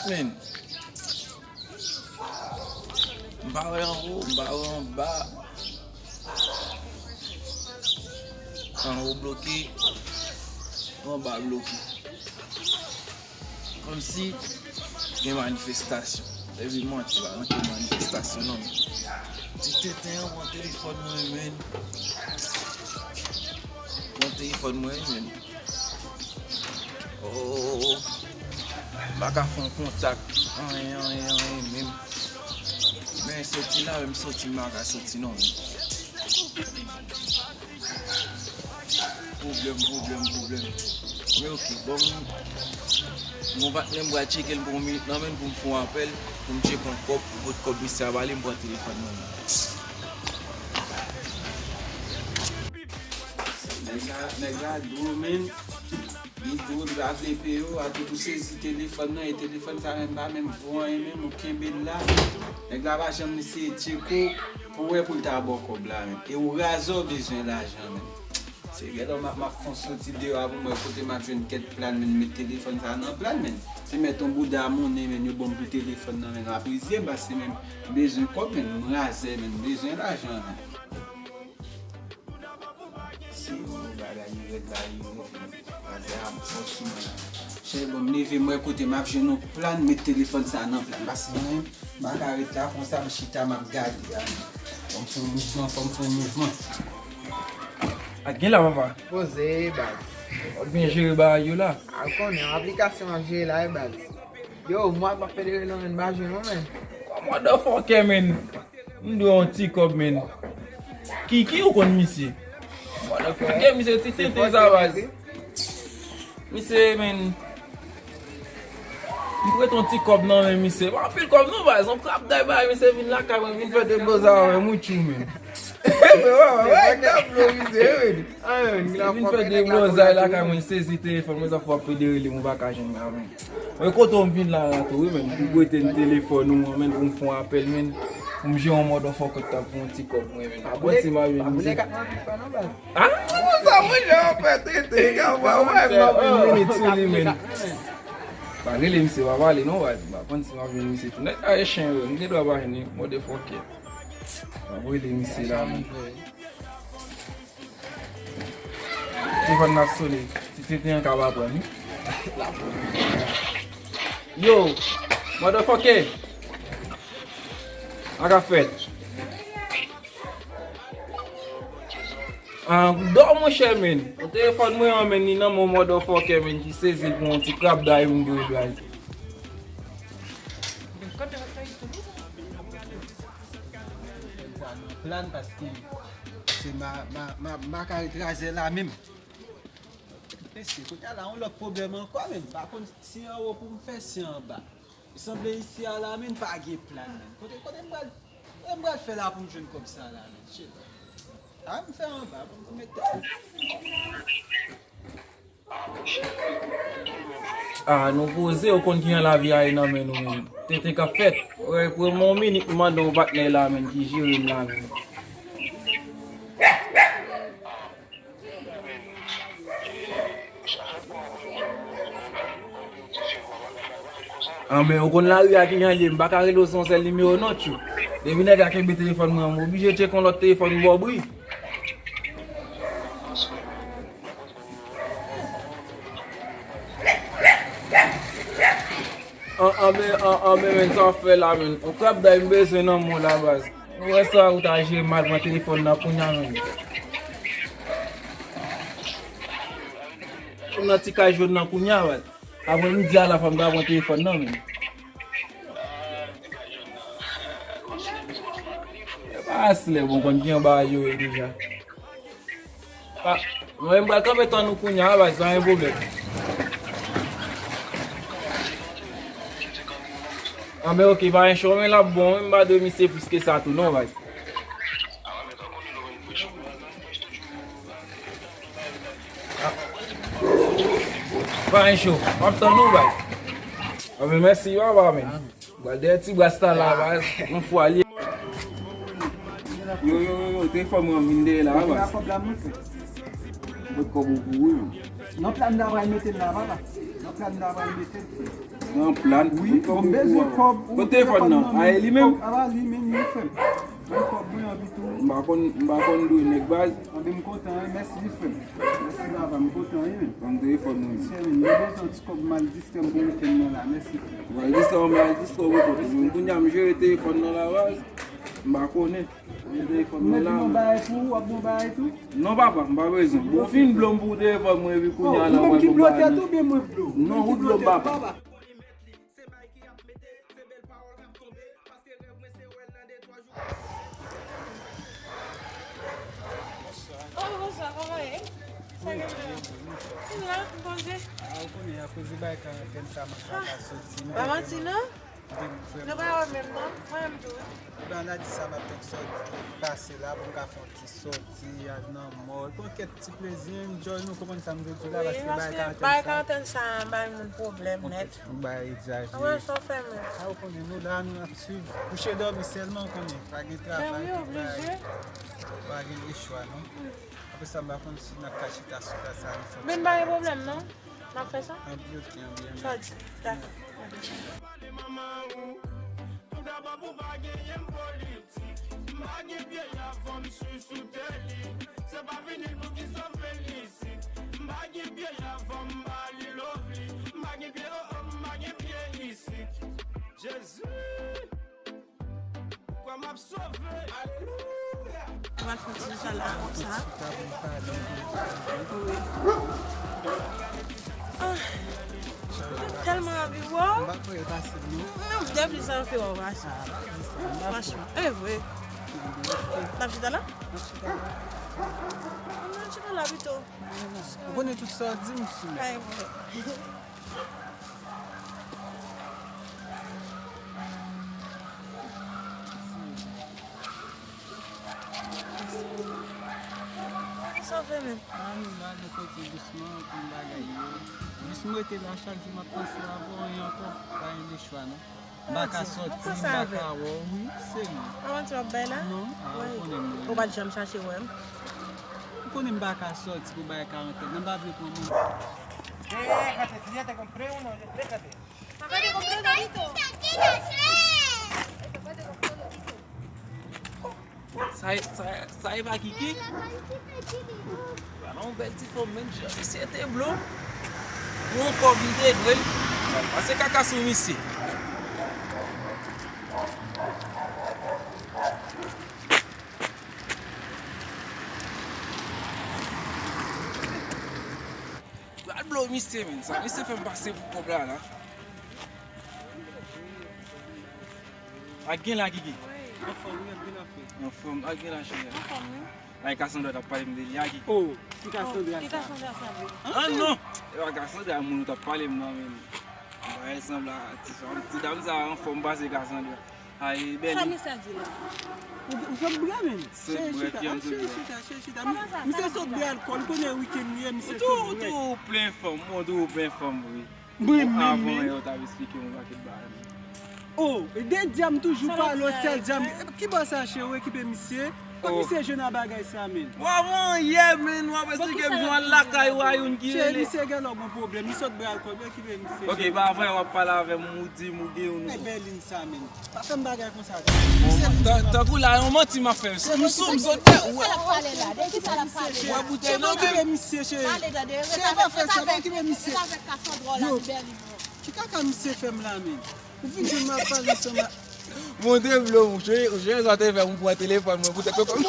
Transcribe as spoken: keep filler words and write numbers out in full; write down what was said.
Men, m pa wè anwo, m pa wè anba. Anwo bloke, anba bloke. Kòmsi gen manifestasyon. Epi manti, pa gen manifestasyon non. Ti tenten an pran telefòn mwen, men. Pran telefòn mwen, men. Oh, m pa ka fè yon kontak. Anyen, anyen, anyen, menm. Men soti la, menm soti, m pa ka soti non, men. Pwoblèm, pwoblèm, pwoblèm. Men oke, bon, m, bon, patnè m pral tcheke l pou yon minit nan men pou m fè yon apèl, pou m tcheke yon kòb, pou pot kòb misye a ba li, m pran telefòn nan men. Nèg la, nèg la dou, men. Li di w li pa vle peye w, akoz ou sezi telefòn nan, e telefòn sa menm pa menm vo anyen menm, ou kenbe l la. Nèg la pa janm eseye tcheke w pou wè pou l ta ba w kòb la menm. E ou razè w bezwen lajan menm. Se gèlè m ap, m ap fon soti deyò a pou m wè kote m ap jwenn kèk plan menm, met telefòn sa nan plan menm. Se mèt yon bouda monnen menm, yo ban m pou telefòn nan menm, m ap rizye m, paske menm, m bezwen kòb menm, m razè menm, m bezwen lajan menm. Se yon bagay li rèd la, li rèd. Bagay a bon sou mwen la. Chè, bon, m leve, m wè kote m ap jwenn yon plan, met telefòn sa nan plan. Paske mwen, m pa ka ret la konsa, m chita, m ap gade a. Fò m fè yon mouvman, fò m fè yon mouvman. Ak gen la, papa. Poze, baz. W ap byen jere bagay yo la. A, w konnen, yon aplikasyon m ap jere la, wi, baz. Yo, mwa m ap fè de rele, men m pa jwenn non, men. Kòm motherfucker, men. M dwe yon ti kòb, men. Kiki, ou konn misye? Motherfucker, misye ti tenten sa, baz. Misye, men. M prete yon ti kòb nan men misye. Pa anpil kòb non, baz. Yon krab day bay misye vin lakay mwen, vin fè de bloz avè mwen, wi, tchou, men. Men, wè, wè, wè, gablo misye, wi. Misye vin fè de blozay lakay mwen, sezi telefòn mwen, sa fè w ap pede rele m, ou pa ka jwenn la, men. Mwen kontan m vin la, la tou, wi, men. Pou prete m telefòn ou an, men, pou m fè yon apèl, men. Pou m jere yon motherfucker k t ap fè yon ti kòb mwen, men. Bon, si m a jwenn misye. Ah, sa mwen jan w fè tete, gade, wè, m ap vin minit sou li, men. Pa rele misye, pa pale non, baz. M pa konn si m ap jwenn misye tou. Nèg la e chen, wi. M gen dwa pa jwenn li, motherfucker. M ap rele misye la, men. Telefòn nan ap sone. Ti tenten an ka pa pran, wi. Yo, motherfucker. Sa k ap fèt? Ah, dò monchè, men. Telefòn mwen an, men, li nan men yon motherfucker, men, ki sezi l pou yon ti krab day moun ki replaye. Plan paske se ma, ma, ma, ma ka ret razè la menm. Mesye, kounye a la, yon lòt pwoblèm ankò, men. M pa konn si anwo pou m fè, si anba. Sanble isi a la, men, pa gen plan, men. Kote, kote m pral, kote m pral fè la pou m jwenn kòb sa la, men? Shit. A, m fè anba, pou m mete. Ah, nou poze, ou konn kijan lavi a ye nan men nou menm. Tenten k ap fèt. Wè, pou yon minit, m mande yon patnè la menm ki jere m la menm. Anben, ou konn lari a kijan l ye, m pa ka rele w sou yon sèl nimewo non, tchou. Depi nèg la kenbe telefòn mwen an, m oblije tcheke yon lòt telefòn m ba w bri. An, anben, an, anben, men, sa w ap fè la, men. Yon krab day m bezwen nan men w la, baz. Ou wè sa, ou ta jere mal pran telefòn nan kounya, men. Ou nan ti kay jòn nan kounya, baz. Apre midi a la, fò m ta pran telefòn nan, men. E pa aslè, bon, konn gen yon bagay yo ye deja. Ah, mwen, m pral kanpe tann ou kounya, baz, pa gen pwoblèm. Anben, oke, pa gen cho, men l ap bon, wi, m pa dwe misye plis ke sa tou, non, baz. Ah. Pa gen cho, m ap tann ou, baz. Anben, mèsi, papa, men. Bwa dèyè ti bras la la, baz. Yon fwa li. Yo, yo, yo, yo, telefòn mwen vin dèyè la, baz. Mwen kòb ou pou ou, yo. Non, plan la, pral mete la, papa. Non, Plan nan pral mete l, frè. Nan plan? Wi, bon, m bezwen kòb. Kote telefòn nan? A, e li menm? A, li menm, wi, frè m. Ban m kòb mwen anpi tou. M pa konn, m pa konn dwe nèg baz. Anben, m kontan, wi. Mèsi, wi, frè m. Mèsi, papa, m kontan, wi, men. Ban m telefòn mwen. Sè, men, mwen bezwen ti kòb, m al distrè m pou wikenn nan la. Mèsi, frè m. Ou al distrè w, m al distrè w pou kòb mwen. Kounye a, m jere telefòn nan la, baz. M pa konnen. Mwen te fè mwen la. Mwen bon bagay pou ou, w ap bon bagay tou? Non, papa, m pa bezwen. Bon, fin blo m pou w telefòn mwen, epi kounye a la, w ap bon bagay. Ou menm ki blo tèt ou, oubyen mwen blo w? Non, ou blo m, papa. Oh, bonswa, kòman ye? Sa gen la? Vin la, poze. Ah, ou konnen, akoz de bagay karantèn sa, mwen pa ka soti. Pa manti, non? Nou pa wè menm non, mwen menm tou wi. Ebyen, ann a di sa m ap fè sòti, pase la pou m ka fè yon ti sòti, al nan mòl, pran kèk ti plezi, enjoy nou, konprann sa m vle di la, paske bagay karantèn sa, bagay karantèn sa bay moun pwoblèm nèt. Yon bagay egzajere. Wè, sa w fè menm. A, ou konnen, nou la, nou ap swiv. Kouche dòmi sèlman, ou konnen. Pa gen travay, tout bagay. Pa gen lechwa, non. Apre sa, m pa konn si n ap ka chita sou plas la, nou fè yon ti bagay. Men pa gen pwoblèm, non. N ap fè sa? Anbyen, ok, anbyen. Sa w di? Dakò. Pale manman ou. Toudabò pou pa genyen politik. M pa gen pye avan m sou sou tè li. Se pa vini l pou ki sove li isit. M pa gen pye avan m ba li love li. M pa gen pye o o, m pa gen pye isit. Jezi. Kwa m ap sove. Alelouya. Mwen fè ti salad konsa. Wi. Ah. Tèlman anvi wè w. Mwen, depi sa fè w pase. Franchman, e vre. N ap chita la? N ap chita la. N ap chita la pito. Ou konnen tout sa w di m sou. Ay, vre. Sa w fè menm? A, nou la, nou kote dousman, konn bagay yo. Jis m rete la, chak jou m ap panse avè w, e ankò, pa gen lechwa, non. M pa ka sòti, m pa ka wè w, wi, serye. Avanti w ap bay la? Non, a, ou konnen m. Ou pa t janm chache wè m? Ou konnen m pa ka sòti pou bagay karantèn, nan m pa vle pran moun. Déjate, si ya te compré uno, déjate. Papá te compró un dorito. Papá te compró un dorito. Sa e, sa e, sa e pa Kiki? Gade yon bèl ti fanm, menm jan misye te blo. Pou yon kòb m te dwe l. Pase kaka sou misye. Pral blo misye, menm. Sa misye fè m pase pou kòb la, la. Ak gen la, Kiki? Wi. Anfòm, wi, ak gen la, cheri. Anfòm, wi. Ay, Cassandra t ap pale m de li, a, Kiki? Oh, ki Cassandra sa? Ki Cassandra sa, vre? Ah, non! E pa Cassandra, moun ou t ap pale m nan, men. Bagay sanble a ti fanm. Ti dam sa anfòm pase Cassandra. Ay, bèl. Sa misye di la? Ou, ou sot bwè, menm? Sot bwè, ki an sot bwè? Cheri, chita, cheri, chita. Misye sot bwè alkòl, ou konnen wikenn li ye, misye sot bwè. Ou tou, ou tou plen fanm, ou tou plen fanm, wi. Mwen menm, avan yè, w t ap esplike m yon pakèt bagay. Oh, e de djam toujou pale, sèl djam. Ki bò sa, cheri, w okipe misye? Kot misye jwenn a bagay sa, menm? W avan yè, menm, w ap esplike m yon lakay w a youn ki rele. Cheri, misye gen lò gon pwoblèm, li sot bwè alkòl, okipe misye. Ok, ba avan yè w ap pale avè m, ou di m ou gen youn. E bèl liy sa, menm. Pa fè m bagay konsa. Tan-, tankou la, yon manti m ap fè. M sou, m sot tè. Wè boutèy nan men m. Cheri, pa fè sa, pa okipe misye, cheri. Cheri, pa fè sa, pa okipe misye. Yo, ki kaka misye fè m la, menm? Ou vin jwenn m ap pale ansanm a. Montre m lo, cheri, cheri, sa te fè m pran telefòn mwen poutèt ou konn.